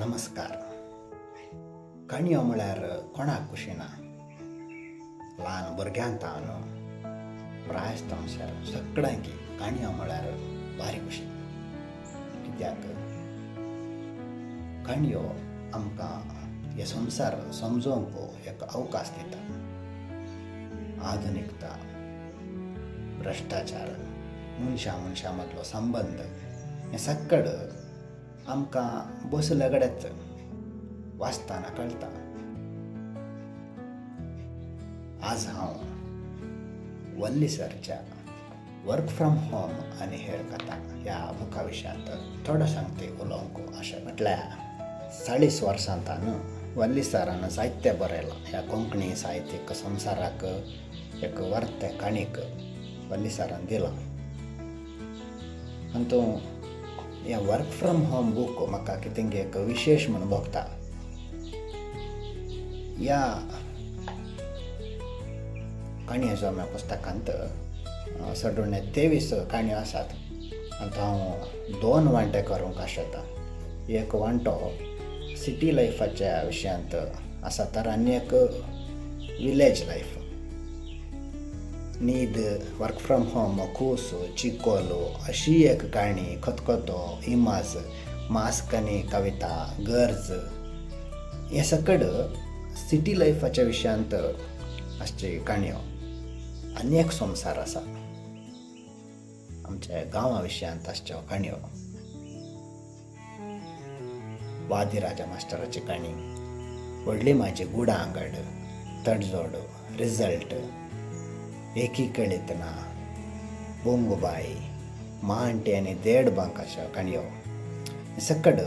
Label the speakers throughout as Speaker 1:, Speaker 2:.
Speaker 1: नमस्कार. काणयो म्हळ्यार कोणाक खुशी ना? ल्हान भुरग्यांक न्हू प्रायस्त म्हणल्यार सगळ्यांकी काणयो म्हळ्यार भारी खुशी. कित्याक काणयो आमकां हे संवसार समजोवंक एक अवकाश दिता. आधुनिकता, भ्रश्टाचार, मनशां मनशां मदलो संबंद हें सगळें आमकां बसले कडेच वाचतना कळटा. आज हांव वल्ली सरच्या वर्क फ्रॉम होम आनी हेर कथा ह्या बुका विशयांत थोडो सांगते उलोवंक अशें म्हटल्यार 40 वर्सांतान वल्ली सरान साहित्य बरयलां. ह्या कोंकणी साहित्यीक संवसाराक एक वर्तें काणीक वल्ली सरान दिलां. आनी तो हें वर्क फ्रॉम होम बूक म्हाका कितें एक विशेश म्हूण भोगता. ह्या काणयेचो ह्या पुस्तकांत सडून 23 काणयो आसात. आतां हांव 2 वांटे करूंक आशेतां. एक वांटो सिटी लायफाच्या विशयांत आसा तर आनी एक विलेज लायफ. न्हीद, वर्क फ्रॉम होम, कूस, चिकोल अशी एक काणी, खतखतो, इमाज, मास्क आनी कविता, गरज हें सगळें सिटी लायफाच्या विशयांत आसची काणयो. आनी एक संवसार आसा आमच्या गांवा विशयांत आसच्यो काणयो. वादिराजा मास्टराची काणी, व्हडली म्हाजी गुडा आंगड, तडजोड, रिजल्ट, एकी कळितना, बोंगुबाई, मांटी आनी देड बांकाच्यो काणयो. सगळें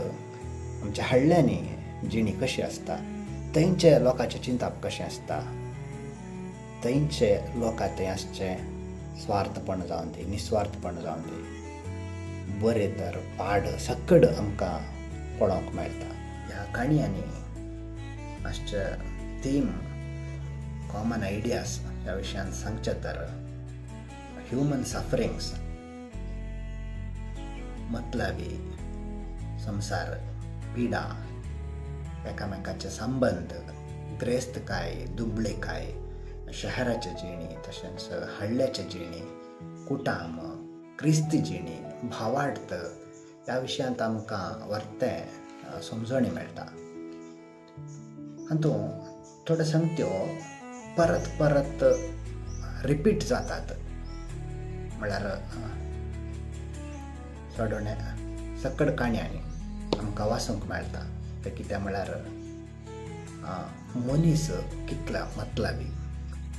Speaker 1: आमच्या हळ्ळ्यांनी जिणी कशी आसता, थंयचे लोकांचें चिंतप कशें आसता, थंयचे लोकां थंय आसचें स्वार्थपण जावन ती, निस्वार्थपण जावन ती, बरें तर पाड सगळें आमकां पळोवंक मेळटा. ह्या काणयांनी आसचे थीम, कॉमन आयडियाज ह्या विशयान सांगचें तर ह्युमन सफरिंग्स, मतलबी संवसार, पिडा, एकामेकाचे संबंद, ग्रेस्तकाय, दुबळेकाय, शहराचे जिणी तशेंच हळ्ळ्याचे जिणी, कुटाम, क्रिस्ती जिणी, भावार्थ ह्या विशयांत आमकां वर्तें समजणी मेळटा. हातूंत थोड्यो संगत्यो परत परत रिपीट जातात. म्हळ्यार चडोणे सकड काणयांनी आमकां वाचूंक मेळटा. तें कितें म्हळ्यार मनीस कितल्या मतलबी,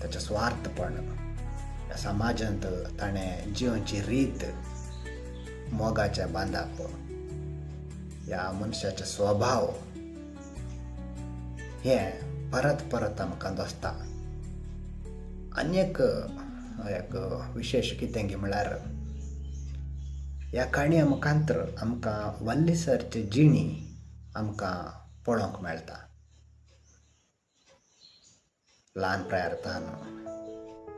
Speaker 1: ताचें स्वार्थपण, ह्या समाजांत ताणें जिवनची रीत, मोगाचें बांदप, ह्या मनशाचो स्वभाव हें परत परत आमकां दिसता. आनी एक एक विशेश कितें म्हळ्यार ह्या काणया मुखांतर आमकां वल्ली सरची जिणी आमकां पळोवंक मेळटा. ल्हान प्रायार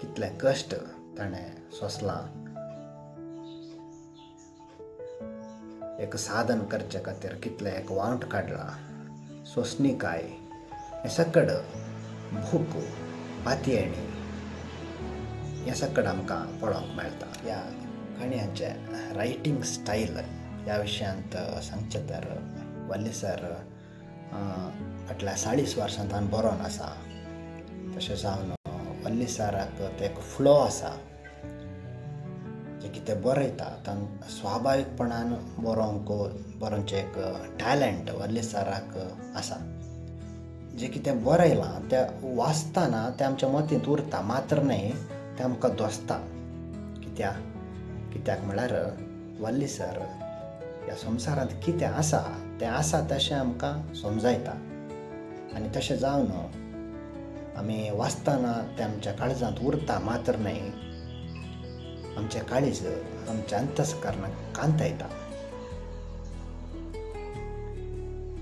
Speaker 1: कितले कश्ट ताणें सोंसलां, एक साधन करचे खातीर कितलें एक वावट काडलां, सोंसणीकाय, हें सगळें भूक, पातयेणी हें सगळें आमकां पळोवंक मेळटा. ह्या काणयांचें रायटींग स्टायल ह्या विशयांत सांगचें तर वल्ली सर फाटल्या 40 वर्सांत बरोवन आसा. तशें जावन वल्ली सराक ते एक फ्लो आसा, जें कितें बरयता तांकां स्वाभावीकपणान बरोवंक बरोवचें एक टॅलंट वल्ली सराक आसा. जें कितें बरयलां तें वाचतना तें आमच्या मतींत उरता मात्र न्हय, तें आमकां दोसता. कित्याक कित्याक म्हळ्यार वल्ली सर ह्या संवसारांत कितें आसा तें आसा तशें आमकां समजायता. आनी तशें जावन आमी वाचतना तें आमच्या काळजांत उरता मात्र न्हय, आमचें काळीज आमच्या अंतस्करणाक कांतायता.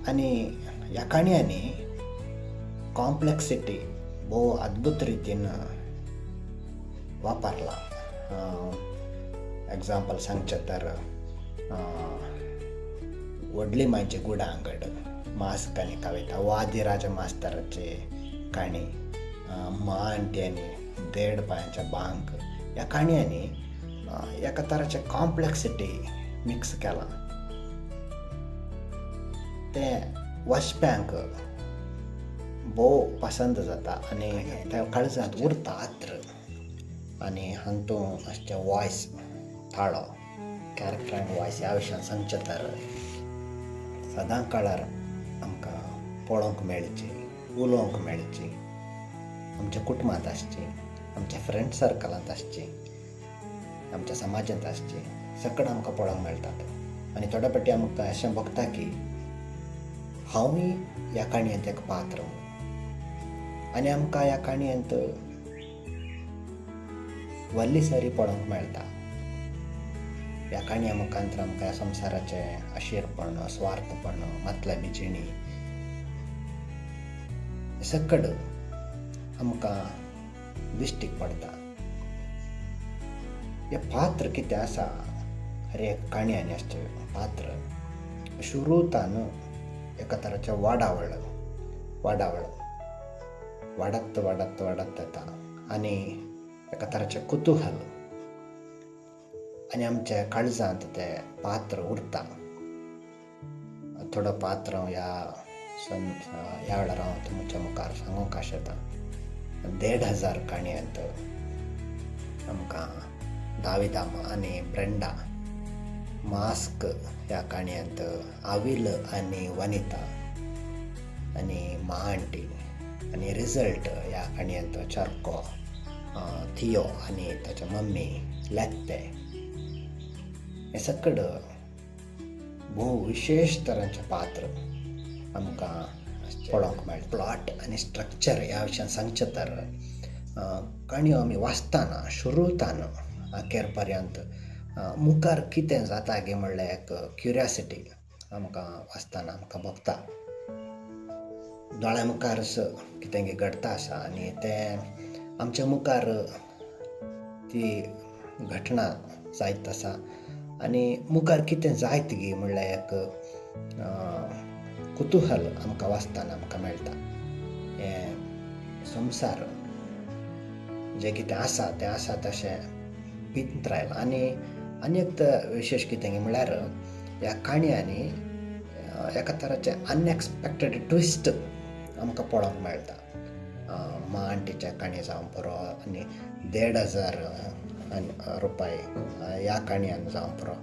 Speaker 1: आनी ह्या काणयांनी कॉम्प्लेक्सिटी भोव अद्भुत रितीन वापरला. एग्जाम्पल सांगचें तर व्हडली मांयची गुडा आंगड, मास्क आनी कविता, वादिराज मास्तराची काणी, मा आंटी आनी देड पांयाच्या बांक ह्या काणयांनी एका तराचें कॉम्प्लेक्सिटी मिक्स केलां. तें वाचप्यांक भोव पसंद जाता आनी त्या काळजांत उरता आत्र. आनी हातूंत आसचें वॉयस, ताळो, कॅरेक्टर आनी वॉयस ह्या विशयान सांगचें तर सदां काळार आमकां पळोवंक मेळची, उलोवंक मेळची, आमच्या कुटुंबांत आसची, आमच्या फ्रेंड सर्कलांत आसची, आमच्या समाजांत आसची, सगळें आमकां पळोवंक मेळटात. आनी थोड्या फावटी आमकां अशें भोगता की हांवूय ह्या काणयेंत एक पात्र आनी आमकां ह्या काणयेंत वल्ली सरी पळोवंक मेळटा. ह्या काणया मुखांतर आमकां ह्या संवसाराचें अशीरपण, स्वार्थपण, मतलबी जिणी सकड आमकां दिश्टीक पडटा. हें पात्र कितें आसा हर एक काणयांनी आसचें पात्र शुरूतान एका तराचें वाडावळ वाडावळ वाडत वाडत वाडत येता आनी एका तराचें कुतूहल आनी आमच्या काळजांत तें पात्र उरता. थोडो पात्र ह्या ह्या वेळार हांव तुमच्या मुखार सांगूंक आशेतां. 1500 काणयांत आमकां दाविदाम आनी ब्रेंडा, मास्क ह्या काणयांत आविल आनी वनिता आनी मा आंटी आनी रिजल्ट ह्या काणयांत चरको, थियो आनी ताच्या मम्मी लेत्ते हें सकड भोव विशेश तरांचें पात्र आमकां पळोवंक मेळटा. प्लॉट आनी स्ट्रक्चर ह्या विशयान सांगचें तर काणयो आमी वाचतना शुरूतान अखेर पर्यंत मुखार कितें जाता गे म्हणल्यार एक क्युरियोसिटी आमकां वाचतना आमकां भोगता. दोळ्या मुखार कितें घडता आसा आनी तें आमच्या मुखार ती घटना जायत आसा आनी मुखार कितें जायत गी म्हणल्यार एक कुतूहल आमकां वाचतना आमकां मेळटा. हें संवसार जें कितें आसा तें आसा तशें पिंत्रायलां. आनी आनी एक विशेश कितें म्हणल्यार ह्या काणयांनी एका तराचें अनएक्सपेक्टेड ट्विस्ट आमकां पळोवंक मेळटा. मा आंटीच्या काणी जावं पुरो आनी 1500 रुपया ह्या काणयान जावं पुरो,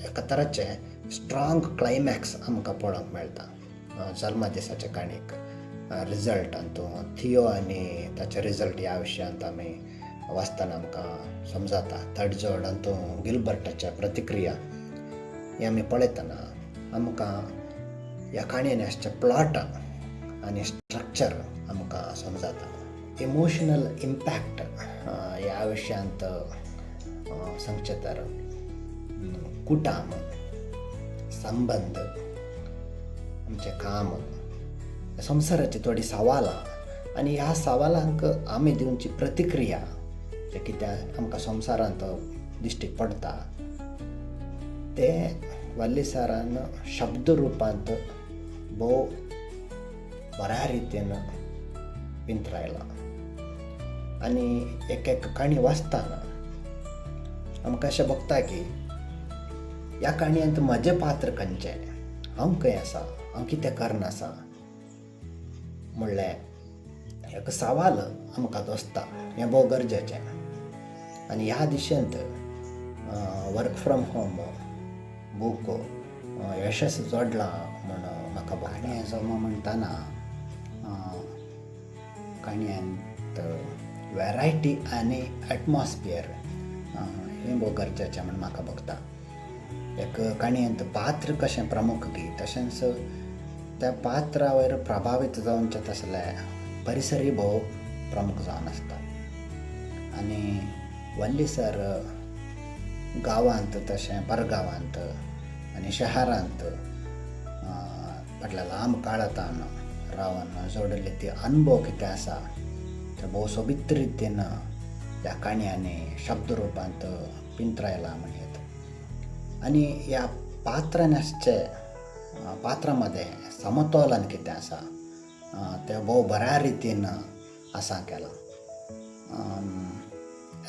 Speaker 1: एका तराचें स्ट्रांग क्लायमॅक्स आमकां पळोवंक मेळटा. जल्मा दिसाच्या काणयेक रिजल्ट हातूंत थियो आनी ताचे रिजल्ट ह्या विशयांत आमी वाचतना आमकां समजता. तडजोड हातूंत गिलबर्टाच्या प्रतिक्रिया हे आमी पळयतना आमकां ह्या काणयांनी आसचें प्लॉट आनी स्ट्रक्चर आमकां समजता. इमोशनल इम्पॅक्ट ह्या विशयांत सांगचें तर कुटाम, संबंद, आमचें काम, संवसाराची थोडीं सवालां आनी ह्या सवालांक आमी दिवची प्रतिक्रिया जें कितें आमकां संवसारांत दिश्टीक पडटा तें वल्ली सरान शब्द रुपांत भोव बऱ्या रितीन पिंतरायलां. आनी एक एक काणी वाचतना आमकां अशें भोगता की ह्या काणयेंत म्हजें पात्र खंयचें, हांव खंय आसा, हांव कितें करन आसा म्हणलें एक सवाल आमकां दोसता. हें भोव गरजेचें. आनी ह्या दिशेंत वर्क फ्रॉम होम बूक यशस जोडलां म्हूण म्हाका काणये जमो म्हणटना काणयांत वेरायटी आनी एटमॉस्फियर हें भोव गरजेचें म्हूण म्हाका भोगता. एक काणयेंत पात्र कशें प्रमुख गी तशेंच त्या पात्रा वयर प्रभावीत जावचें तसलें परिसरूय भोव प्रमुख जावन आसता. आनी वल्ली सर गांवांत तशें परगांवांत आनी शहरांत फाटल्या लांब काळांत रावन जोडिल्ले ती अनुभव कितें आसा ते भोव सोबीत रितीन ह्या काणयांनी शब्द रुपांत पिंतरायला म्हणयेत. आनी ह्या पात्रांनी आसचे पात्रां मदें समतोलन कितें आसा तें भोव बऱ्या रितीन आसा केलां.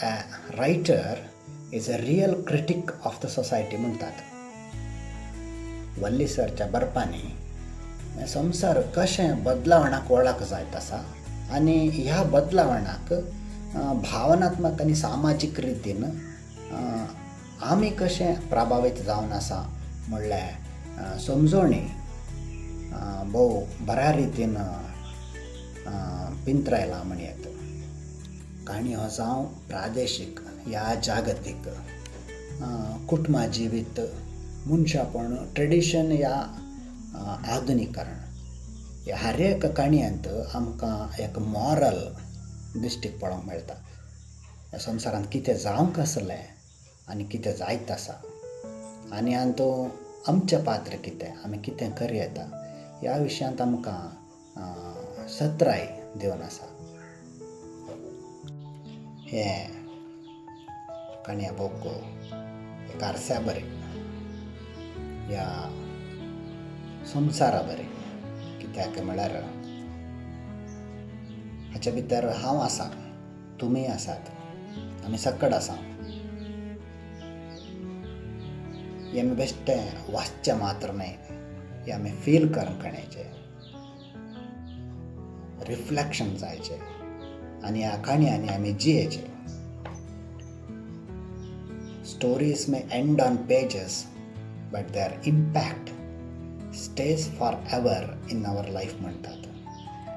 Speaker 1: A writer is a real critic of the society म्हणटात. वल्ली सरच्या बरपांनी संवसार कशें बदलावणाक वळख जायत आसा आनी ह्या बदलावणाक भावनात्मक आनी सामाजीक रितीन आमी कशें प्रभावीत जावन आसा म्हणल्यार समजोणी भोव बऱ्या रितीन पिंत्रायला म्हणयेत. काणयो जावं प्रादेशीक या जागतीक, कुटुंबा जिवीत, मनशापण, ट्रेडिशन या आधुनिकरण, ह्या हर एक काणयेंत आमकां एक मॉरल दिश्टीक पळोवंक मेळटा. ह्या संवसारांत कितें जावंक आसलें आनी कितें जायत आसा आनी हातूंत आमचें पात्र कितें, आमी कितें करूं येता ह्या विशयांत आमकां सत्राय दिवन आसा. हें काणया बूक एक आरस्या बरें ह्या संवसारा बरें, कित्याक म्हळ्यार हाच्या भितर हांव आसा, तुमी आसात, आमी सकड आसा. हें आमी बेश्टें वाचचें मात्र न्हय, हें आमी फील करूंक काणयेचें रिफ्लेक्शन जायचें आनी ह्या काणयांनी आमी जियेचें. Stories may end on pages, but their impact stays forever in our life म्हणटात.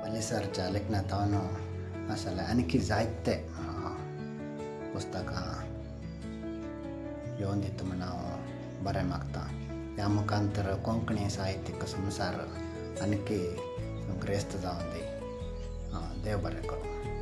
Speaker 1: वल्ली सरच्या लेखनांत हांव आसलें आनीक जायते पुस्तकां येवन दिता म्हूण हांव बरें मागता. ह्या मुखांतर कोंकणी साहित्यीक संवसार आनीक ग्रेस्त जावन दी. देव बरें करूं.